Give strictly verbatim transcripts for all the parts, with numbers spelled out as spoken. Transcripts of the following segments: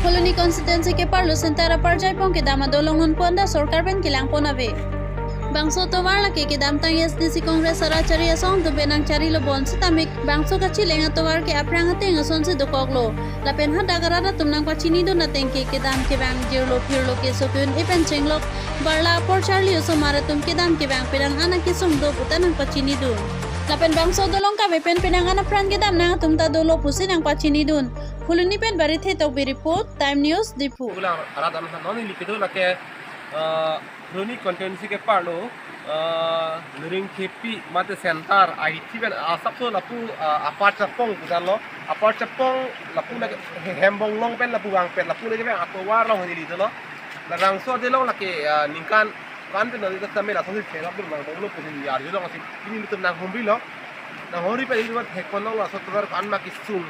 Phuloni constituency keparlo Center Upper Jaipong kedam adolong non pon ta sorkar pen kelang pon ave. Bangso atovar lake kedamtang A S D C Congress arat chari asong atum pen nangcharilo bonsitame bangso kachileng atovar ke aphrang ateng asonsi dokoklo. Lapen hadak arat atum nangpachinidun ateng ke kedam kevang jirlo phirlo keso ke-un-e pen chenglok barla apor charli osomar atum kedam kevang penang an akesung do puta nangpachinidun. Lapen bangso adolong kave pen penang an apran kedam nang atum ta dolo pusi nangpachinidun. Phuloni pen Barithe Tokbi report, Time News, Diphu. Kulang arat atum non ili kedo lake, eh, Phuloni constituency keparlo, eh, Luringthepi mate Center ahithi pen asapso lapu, eh, Upper Jaipong putarlo, Upper Jaipong lapu lake Hembong along pen lapu vangpet lapu lake pen atovar along hini dolo. Labangso adolong lake, eh, ningkan kan pen nari ta tamil asonsi serap dun bang bang lo pusi arjulong si pini ilitum nanghumrilo. Nanghumri pen ilitum thekponlonglo laso atovar ko-an ma kesung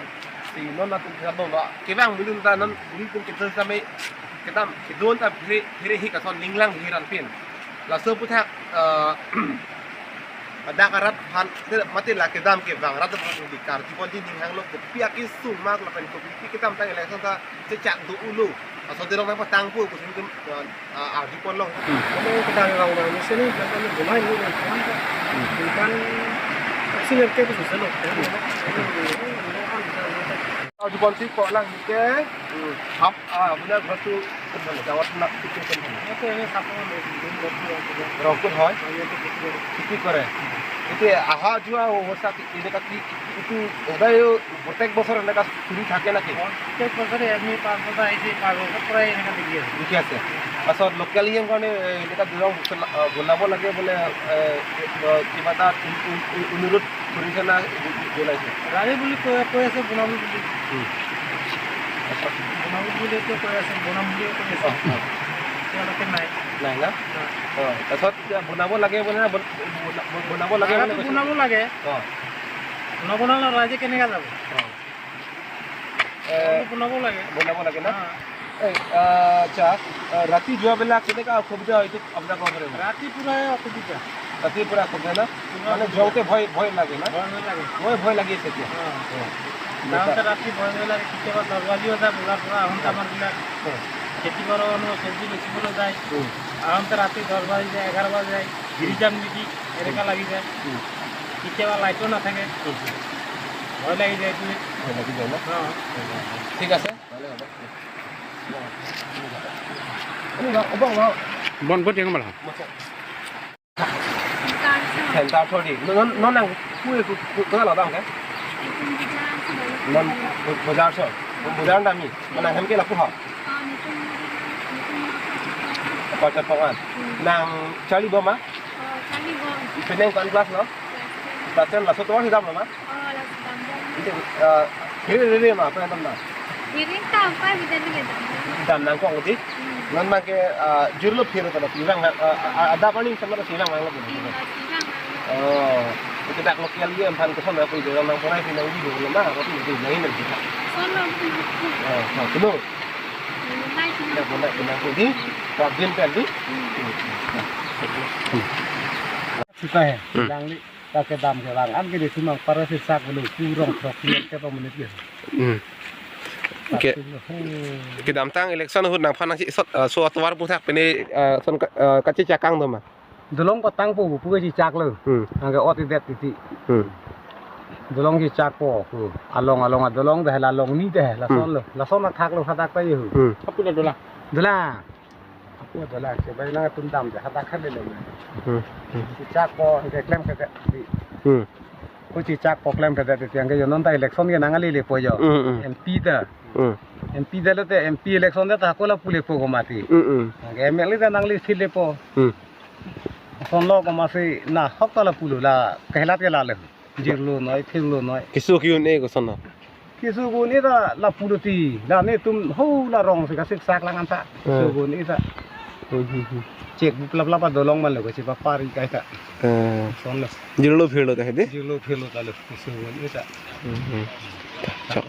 si non latum thekponlonglo. Kevang ilitum ta non ilitum kedo tame kedam kedon ta phere phere hik ason ninglang hiran pin. Laso aphuthak, eh, hadak arat aphan mate la kedam kevang arat aphan di karju ponji ning hanglo kopi akesung ma lapen kopi kedamtang election ta chechak do-ulo. Laso adolong nangpatangpo pusi ilitum, eh, ah, arjuponlong. Kami kita orang orang di sini, kita ni bunai ni, ni, ni. Bukan sini ke khusus lo. Arjupon si ko lang ke, hmm, ap, ah, bula ghor tu, Jawat na, itu kan. Itu ini satu ni, ini buat dia, dia. Rongkut hoi? Oh, iya, itu, itu. Kheti kore. Itu aha jua, oh, satu, ini kaki, itu, ada yo, Prottek bosor eneka suri thake naki? Prottek bosor এমনি পাঁচ বছৰ আহিছে, পাঁচ বছৰ পৰাই এনেকা দেখি আছে। দেখি আছে। আচ্ছা, লোকেল ইয়ে কাৰণে, এ, এনেকা দলং বনাব, আ, বনাব লাগে বোলে, এ, এ, কিবা এটা উন-, উন-, উন-, অনুৰোধ কৰিছে না জনাইছে? ৰাইজে বুলি কৈ, কৈ আছে বনাব বুলি। উম। আচ্ছা। বনাব বুলি এতিয়া কৈ আছে, বনাম বুলিয়ে কৈ আছে। অ, অ। এতিয়ালৈকে নাই। নাই না? নাই। অ, তাৰপিছত এতিয়া বনাব লাগে বোলে না, বন-, বনা-, বনাব লাগে বোলে কৈছে? বনাব লাগে। অ। নবনালে ৰাইজে কেনেকে যাব? অ। এ, বনাব লাগে। বনাব লাগে না? হা। এই, আ, আচ্ছা, আ, ৰাতি যোৱা বেলা কেনেকা অসুবিধা হয় এইটো আপোনালোকৰ ফালে? ৰাতি পুৰা অসুবিধা। ৰাতি পুৰা অসুবিধা না? পুৰা মানে অসুবিধা। যাওঁতে ভয়, ভয় লাগে না? ভয়, ভয় লাগে। মই ভয় লাগি আছে এতিয়া। হা। অ। যাওঁতে ৰাতি ভয়, ভয় লাগে, কেতিয়াবা তলবালিও যায়, বজাৰ পৰা আহোঁতে অ। আমাৰ বিলাক অ। খেতি কৰা মানুহ চব্জি বেচিবলৈ যায়। উম। আহোঁতে ৰাতি দহ বাজি যায়, এঘাৰ বাজি যায়, ঘূৰি যাম নেকি, এনেকা লাগি যায়। উম। কেতিয়াবা লাইটো নাথাকে। উম। ভয় লাগি যায় এইটোৱে। ভয় লাগি যায় ন? অ। ঠিক আছে। বন, বন, বন। Center thodi. Non, non, non nang, ku, ku, ku, ku, lo dang ke? Non, bu-, bujar so. Bujar nami. Non nang hem ke lapu ha? Pacha tongan. Nang charli bom ma? Penang ko-an class lo? Class ten. Laso atovar si damlo ma? Oh, laso damlo. Ante, ah, phere rere ma, apa yang damna? Phere ta apa bisa ni damlo. Dam nangkok uti? Hmm. Non abang ke, ah, jirlo phirlo ta lo, pirang, ah, ah, adap aning sama pirang nanglo. Pirang nanglo. Oh, itu dak local ye, amphan koson apa itu, nang ponai pinang di dulu ma, apa itu, nang ini kita. Sono itu. Oh, nah, dulu. Nang ponai pinang di, Prabin pen di. Hmm. Suka hai, hmm. Langli. Kake dam ke lang an ke di sumang para si sak belu kurang throk kian ke pemenit ke. Hmm. Oke. Kedamtang election ahut nangphan nangchesot, eh, so atovar aphuthak pini, eh, son ka-, eh, kachechak kang do ma? Dolong patangpo pu kachechaklo. Hmm. Anke ot idet titi. Hmm. Dolong chechakpo. Hmm. Along along adolong dah la along ni dah la, hmm, son lo. Lason athak lo hadak ta yehu. Hmm. Apu na dolang. Dolang. Apu dolang si bai nangtum dam de hadak khan le le. Hmm. Hmm. Chechakpo ke klemkledet. Hmm. Ko chechakpo klemkledet titi anke yo non ta election ke nanglepo yo. Hmm, hmm. M P ta. Hmm. M P ta lote M P election ta ko lapu lepo ko mati. Hmm, hmm. Anke M L A ta nangle si lepo. Hmm. Sonlo ko masi nahok ta lapulo la kehelat ke la le. Jirlo noi, phirlo noi. Keso ke-un-e koson na? Keso ke-un-e ta lapulo ti. La netum ho la rong si kasiksak lang anta. Hmm. Keso ke-un-e ta. Hmm, hmm, hmm. Check book lap lap adolong man lo kasi papari kai ta. Hmm. Sonlo. Jirlo phirlo ta hedi? Jirlo phirlo ta lo. Keso ke-un-e ta. Hmm, hmm. Chok.